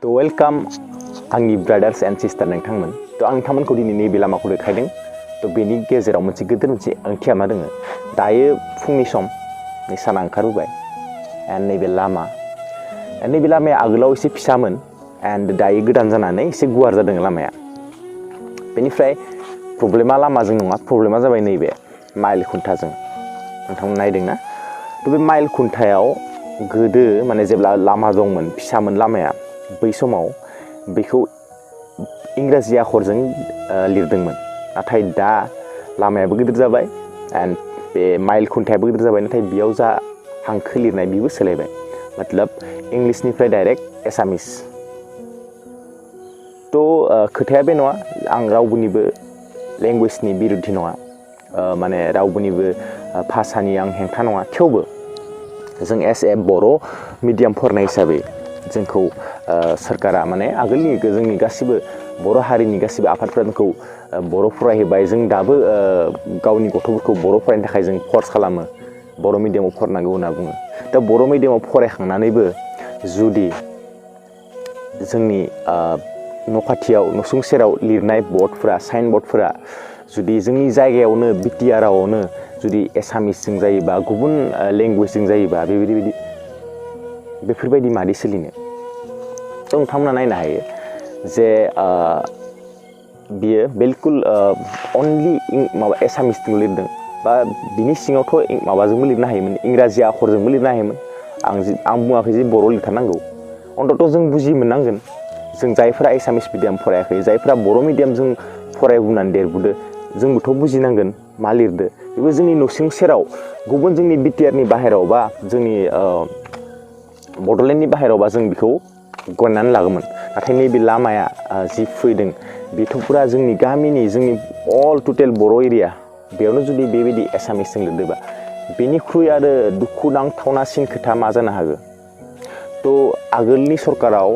To welcome आंनि brothers and sisters नोंथांमोन तो आं नोंथांमोनखौ दिनै नैबे लामाखौ देखायदों तो बेनि गेजेराव मोनसे गिदिर मोनसे ओंथि हाबना दङ दायो फुंनि सम नै साना ओंखारबोबाय एन्ड नैबे लामाया आगोलाव एसे फिसामोन एन्ड दायो गोदान जानानै एसे गुवार जादों लामाया बेनिफ्राय प्रब्लेमा लामाजों नङा प्रब्लेमा जाबाय नैबे माइल खुन्थाजों नोंथांमोन नायदोंना तो बे माइल खुन्थायाव गोदो माने जेब्ला लामा दंमोन फिसामोन लामाया बै समाव बेखौ इंराजि आखरजों लिरदोंमोन नाथाय दा लामायाबो गिदिर जाबाय एन्ड बे माइल खुन्थायाबो गिदिर जाबाय नाथाय बेयाव जा हांखो लिरनाय बेबो सोलायबाय मतलब इंलिशनिफ्राय डाइरेक्ट एसामिस तो खोथाया बे नङा आं रावबोनिबो लेंगुवेजनि बिरुद्धि नङा माने रावबोनिबो भाषानि आं हेंथा नङा थेवबो जों एस ए बर' मिडियाम फरायनाय हिसाबै जोंखौ सरकारा माने आगोलनि जोंनि गासिबो बर' हारिनि गासिबो आफादफोरा जोंखौ बर' फरायहोबाय जों दाबो गावनि गथ'फोरखौ बर' फरायनो थाखाय जों फर्स खालामो बर' मिडियामाव फरायनांगौ होनना बुङो दा बर' मिडियामाव फरायखांनानैबो जुदि जोंनि न' खाथियाव नसुं सेराव लिरनाय बर्डफोरा साइन बर्डफोरा जुदि जोंनि जायगायावनो BTR आवनो जुदि एसामिसजों जायोबा गुबुन लेंगुवेजजों जायोबा बेफोरबायदि मादि सोलिनो तो नोंथांमोना नायनो हायो जे बियो बिल्कुल अनलि माबा एसामिसजों लिरदों बा बिनि सिङावथ' माबाजोंबो लिरनो हायोमोन इंराजि आखरजोंबो लिरनो हायोमोन आं बुङाखै जे बर' लिरथारनांगौ अन्तत' जों बुजि मोननांगोन जों जायफोरा एसामिस मिडियाम फरायाखै जायफोरा बर' मिडियामजों फरायबोनानै देरबोदो जोंबोथ' बुजिनांगोन मा लिरदो बेबो जोंनि न'सिं सेराव गुबुन जोंनि BTRनि बाहेराव बा जोंनि बड'लेण्डनि बाहेरावबा जों बेखौ गनायनानै लागौमोन नाथाय नैबे लामाया जि फैदों बेथ' पुरा जोंनि गामिनि जोंनि अल टटेल बर' एरिया बेयावनो जुदि बेबायदि एसामिसजों लिरदोंबा बेनिख्रुइ आरो दुखुनांथावनासिन खोथा मा जानो हागौ तो आगोलनि सरकाराव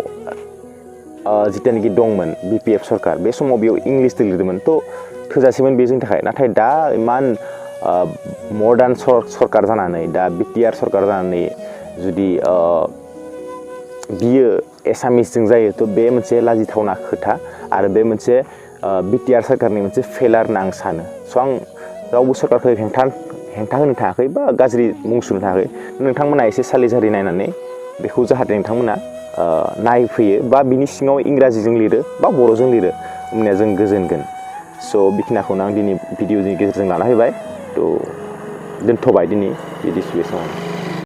जितुनाखि दंमोन BPF सरकार बे समाव बेयाव इंलिसजों लिरदोंमोन तो थोजासेमोन बे जोंनि थाखाय नाथाय दा इमान मडार्न सरकार जानानै दा BTR सरकार जानानै जुदि बियो एसामिसजों जायो तो बे मोनसे लाजिथावना खोथा आरो बे मोनसे BTR सरकारनि मोनसे फेलार होनना आं सानो स' आं रावबो सरकारखौ हेंथा होनो थाखाय बा गाज्रि मुं सुनो थाखाय नोंथांमोना एसे सालिजारि नायनानै बेखौ जाहाथे नोंथांमोना नायफैयो बा बिनि सिङाव इंराजिजों लिरो बा बर'जों लिरो होमबानिया जों गोजोनगोन स' बेखिनिखौनो आं दिनै भिडिअनि गेजेरजों लाना फैबाय तो दोनथ'बाय दिनै बिदि सिचुवेसनाव